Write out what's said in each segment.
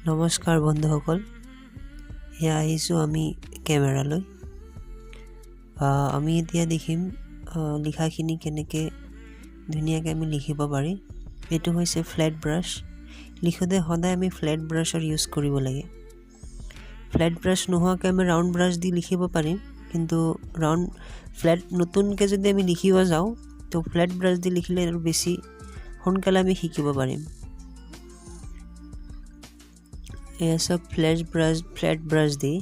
নমস্কাৰ বন্ধুসকল, এয়া আহিছোঁ আমি কেমেৰালৈ। আমি এতিয়া দেখিম লিখাখিনি কেনেকৈ ধুনীয়াকৈ আমি লিখিব পাৰি। এইটো হৈছে ফ্লেট ব্ৰাছ। লিখোঁতে সদায় আমি ফ্লেট ব্ৰাছৰ ইউজ কৰিব লাগে। ফ্লেট ব্ৰাছ নোহোৱাকৈ আমি ৰাউণ্ড ব্ৰাছ দি লিখিব পাৰিম, কিন্তু ৰাউণ্ড ফ্লেট নতুনকৈ যদি আমি লিখিব যাওঁ তো ফ্লেট ব্ৰাছ দি লিখিলে আৰু বেছি সোনকালে আমি শিকিব পাৰিম। এয়া চব ফ্লেট ব্ৰাছ দি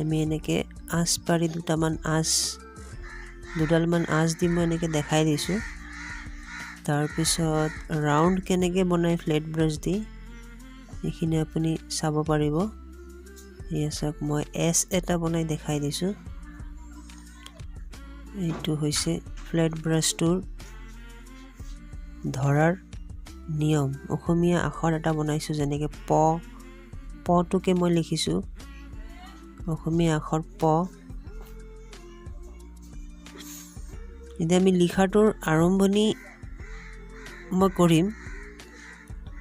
আমি এনেকৈ আঁচ পাৰি দুটামান আঁচ, দুডালমান আঁচ দি মই এনেকৈ দেখাই দিছোঁ। তাৰপিছত ৰাউণ্ড কেনেকৈ বনাই ফ্লেট ব্ৰাছ দি এইখিনি আপুনি চাব পাৰিব। এয়া চাওক, মই এছ এটা বনাই দেখাই দিছোঁ। এইটো হৈছে ফ্লেট ব্ৰাছটোৰ ধৰাৰ নিয়ম। অসমীয়া আখৰ এটা বনাইছোঁ, যেনেকৈ প, পটোকে মই লিখিছোঁ, অসমীয়া আখৰ প। এতিয়া আমি লিখাটোৰ আৰম্ভণি মই কৰিম।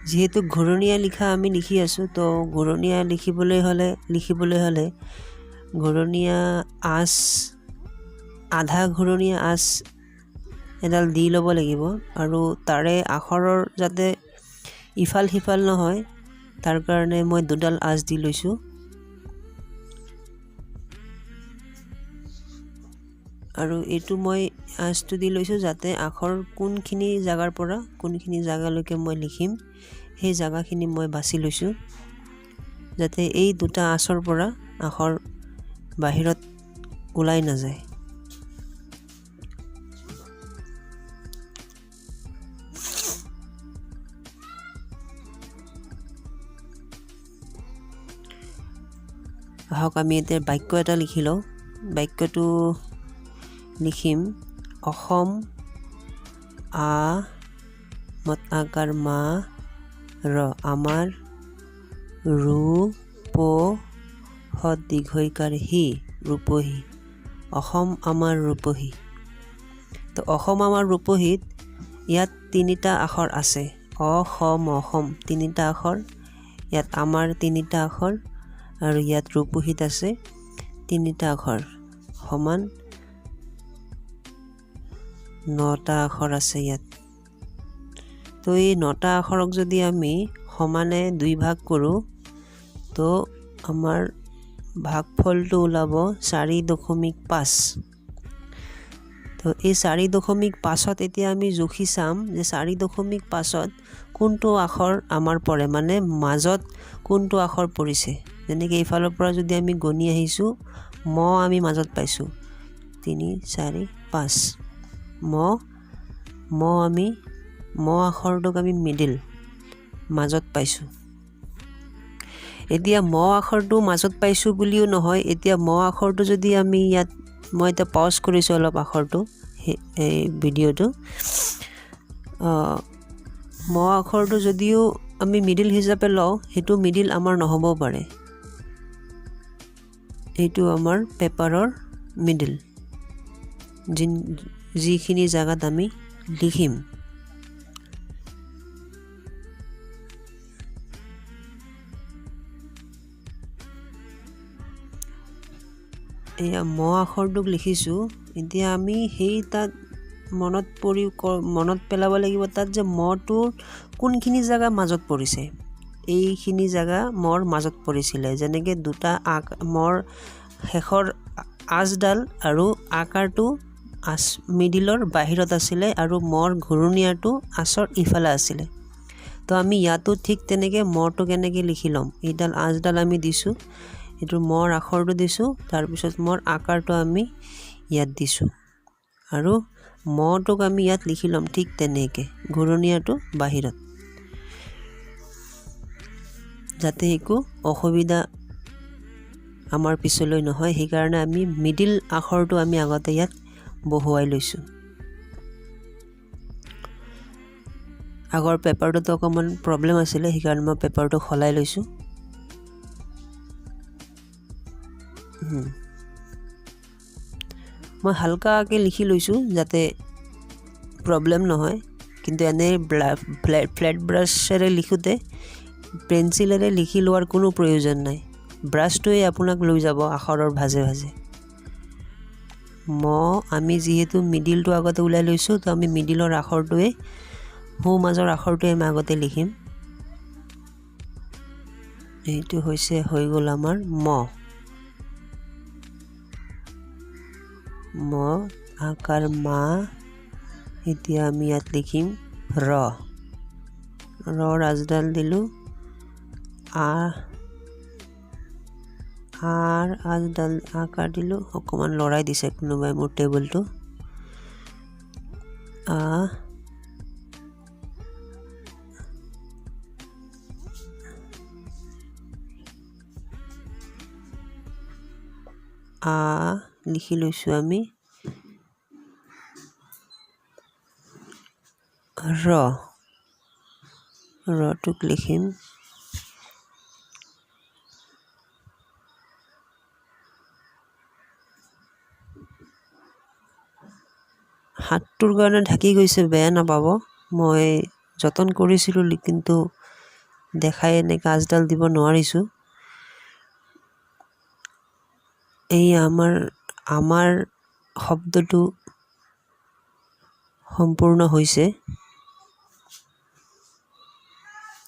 যিহেতু ঘূৰণীয়া লিখা আমি লিখি আছোঁ, তো ঘূৰণীয়া লিখিবলৈ হ'লে ঘূৰণীয়া আঁচ, আধা ঘূৰণীয়া আঁচ এডাল দি ল'ব লাগিব আৰু তাৰে আখৰৰ যাতে ইফাল সিফাল নহয় তাৰ কাৰণে মই দুডাল আঁচ দি লৈছোঁ। আৰু এইটো মই আঁচটো দি লৈছোঁ যাতে আখৰ কোনখিনি জাগাৰ পৰা কোনখিনি জাগালৈকে মই লিখিম সেই জাগাখিনি মই বাছি লৈছোঁ, যাতে এই দুটা আঁচৰ পৰা আখৰ বাহিৰত ওলাই নাযায়। আহক আমি এতিয়া বাক্য এটা লিখি লওঁ। বাক্যটো লিখিম অসম আ মত আকাৰ মা ৰ আমাৰ ৰু প স দীৰ্ঘইকাৰ হি ৰূপহী, অসম আমাৰ ৰূপহী। তো অসম আমাৰ ৰূপহীত ইয়াত তিনিটা আখৰ আছে, অ স ম অসম তিনিটা আখৰ, ইয়াত আমাৰ তিনিটা আখৰ আৰু ইয়াত ৰূপহীত আছে তিনিটা আখৰ, সমান নটা আখৰ আছে ইয়াত। তো এই নটা আখৰক যদি আমি সমানে দুই ভাগ কৰোঁ তো আমাৰ ভাগফলটো ওলাব 4.5। তো এই 4.5ত এতিয়া আমি জুখি চাম যে 4.5ত কোনটো আখৰ আমাৰ পৰে, মানে মাজত কোনটো আখৰ পৰিছে। যেনেকৈ এইফালৰ পৰা যদি আমি গণি আহিছোঁ, ম আমি মাজত পাইছোঁ, 3 4 5, ম, ম আমি ম আখৰটোক আমি মিডিল মাজত পাইছোঁ। এতিয়া ম আখৰটো মাজত পাইছোঁ বুলিও নহয়, এতিয়া ম আখৰটো যদি আমি ইয়াত, মই এতিয়া পজ কৰিছোঁ অলপ আখৰটো, এই ভিডিঅ'টো, ম আখৰটো যদিও আমি মিডিল হিচাপে লওঁ সেইটো মিডিল আমাৰ নহ'বও পাৰে। এইটো আমাৰ পেপাৰৰ মিডিল, যিখিনি জাগাত আমি লিখিম। এয়া ম আখৰটোক লিখিছোঁ। এতিয়া আমি সেই তাত মনত পেলাব লাগিব তাত যে মটোৰ কোনখিনি জাগা মাজত পৰিছে। এইখিনি জাগা মৰ মাজত পৰিছিলে, যেনেকৈ দুটা আক মৰ শেষৰ আঁচডাল আৰু আকাৰটো আঁচ মিডিলৰ বাহিৰত আছিলে আৰু মৰ ঘূৰণীয়াটো আঁচৰ ইফালে আছিলে। তো আমি ইয়াতো ঠিক তেনেকৈ মৰটো কেনেকৈ লিখি ল'ম, এইডাল আঁচডাল আমি দিছোঁ, এইটো মৰ আখৰটো দিছোঁ, তাৰপিছত মৰ আকাৰটো আমি ইয়াত দিছোঁ আৰু মটোক আমি ইয়াত লিখি ল'ম ঠিক তেনেকৈ ঘূৰণীয়াটো বাহিৰত, যাতে একো অসুবিধা আমাৰ পিছলৈ নহয়। সেইকাৰণে আমি মিডিল আখৰটো আমি আগতে ইয়াত বহুৱাই লৈছোঁ। আগৰ পেপাৰটোতো অকণমান প্ৰব্লেম আছিলে, সেইকাৰণে মই পেপাৰটো সলাই লৈছোঁ। মই হালকাকৈ লিখি লৈছোঁ যাতে প্ৰব্লেম নহয়, কিন্তু এনেই ফ্লেট ব্ৰাছেৰে লিখোঁতে পেঞ্চিলেৰে লিখি লোৱাৰ কোনো প্ৰয়োজন নাই, ব্ৰাছটোৱে আপোনাক লৈ যাব আখৰৰ ভাজে ভাজে। ম আমি যিহেতু মিডিলটো আগতে ওলাই লৈছোঁ, তো আমি মিডিলৰ আখৰটোৱে, সোঁ মাজৰ আখৰটোৱে আমি আগতে লিখিম। এইটো হৈছে, হৈ গ'ল আমাৰ ম। ম আকাৰ মা। এতিয়া আমি ইয়াত লিখিম ৰ। ৰৰ আজডাল দিলোঁ, আ আৰ আজডাল আকাৰ দিলোঁ। অকণমান লৰাই দিছে কোনোবাই মোৰ টেবুলটো। আ আ লিখি লৈছোঁ আমি। ৰ, ৰটোক লিখিম। হাতটোৰ কাৰণে ঢাকি গৈছে, বেয়া নাপাব। মই যতন কৰিছিলোঁ, কিন্তু দেখাই এনেকৈ আঁচডাল দিব নোৱাৰিছোঁ। এই আমাৰ আমাৰ শব্দটো সম্পূৰ্ণ হৈছে।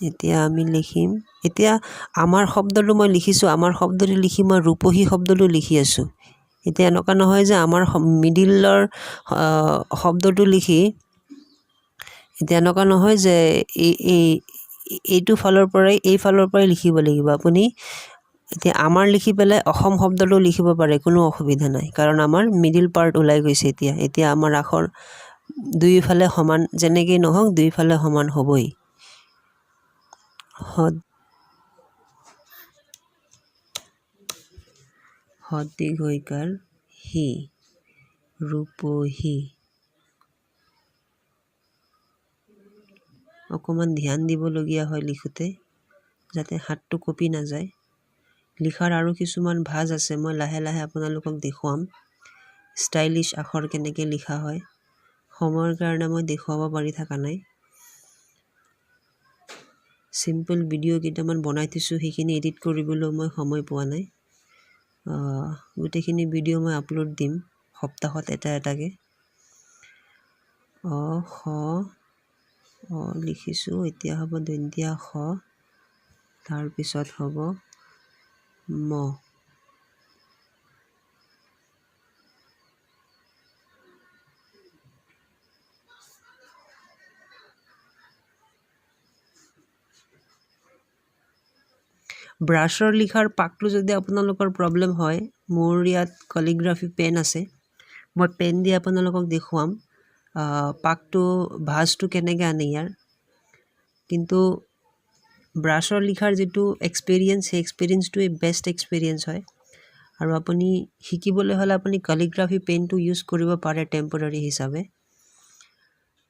এতিয়া আমি লিখিম, এতিয়া আমাৰ শব্দটো মই লিখিছোঁ। আমাৰ শব্দটো লিখি মই ৰূপহী শব্দটো লিখি আছোঁ। এতিয়া এনেকুৱা নহয় যে আমাৰ মিডিলৰ শব্দটো লিখি, এতিয়া এনেকুৱা নহয় যে এই এইটো ফালৰ পৰাই, এই ফালৰ পৰাই লিখিব লাগিব। আপুনি এতিয়া আমাৰ লিখি পেলাই অসম শব্দটো লিখিব পাৰে, কোনো অসুবিধা নাই, কাৰণ আমাৰ মিডিল পাৰ্ট ওলাই গৈছে। এতিয়া এতিয়া আমাৰ আখৰ দুয়োফালে সমান, যেনেকেই নহওক দুয়োফালে সমান হ'বই। হত দীৰ্ঘ হি, ৰূপহী। অকণমান ধ্যান দিবলগীয়া হয় লিখোঁতে, যাতে হাতটো কঁপি নাযায়। লিখাৰ আৰু কিছুমান ভাঁজ আছে, মই লাহে লাহে আপোনালোকক দেখুৱাম ষ্টাইলিছ আখৰ কেনেকৈ লিখা হয়। সময়ৰ কাৰণে মই দেখুৱাব পাৰি থকা নাই। চিম্পল ভিডিঅ' কেইটামান বনাই থৈছোঁ, সেইখিনি এডিট কৰিবলৈও মই সময় পোৱা নাই। গোটেইখিনি ভিডিঅ' মই আপলোড দিম সপ্তাহত এটা এটাকৈ। অ স অ লিখিছোঁ, এতিয়া হ'ব দন্তীয়া স, তাৰপিছত হ'ব ম। ব্ৰাছৰ লিখাৰ পাকটো যদি আপোনালোকৰ প্ৰব্লেম হয়, মোৰ ইয়াত কলিগ্ৰাফী পেন আছে, মই পেন দি আপোনালোকক দেখুৱাম পাকটো, ভাঁজটো কেনেকৈ আনে ইয়াৰ। কিন্তু ব্ৰাছৰ লিখাৰ যিটো এক্সপেৰিয়েঞ্চ, সেই এক্সপেৰিয়েঞ্চটোৱে বেষ্ট এক্সপেৰিয়েঞ্চ হয়। আৰু আপুনি শিকিবলৈ হ'লে আপুনি কলিগ্ৰাফী পেনটো ইউজ কৰিব পাৰে টেম্পৰাৰী হিচাপে।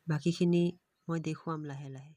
বাকীখিনি মই দেখুৱাম লাহে লাহে।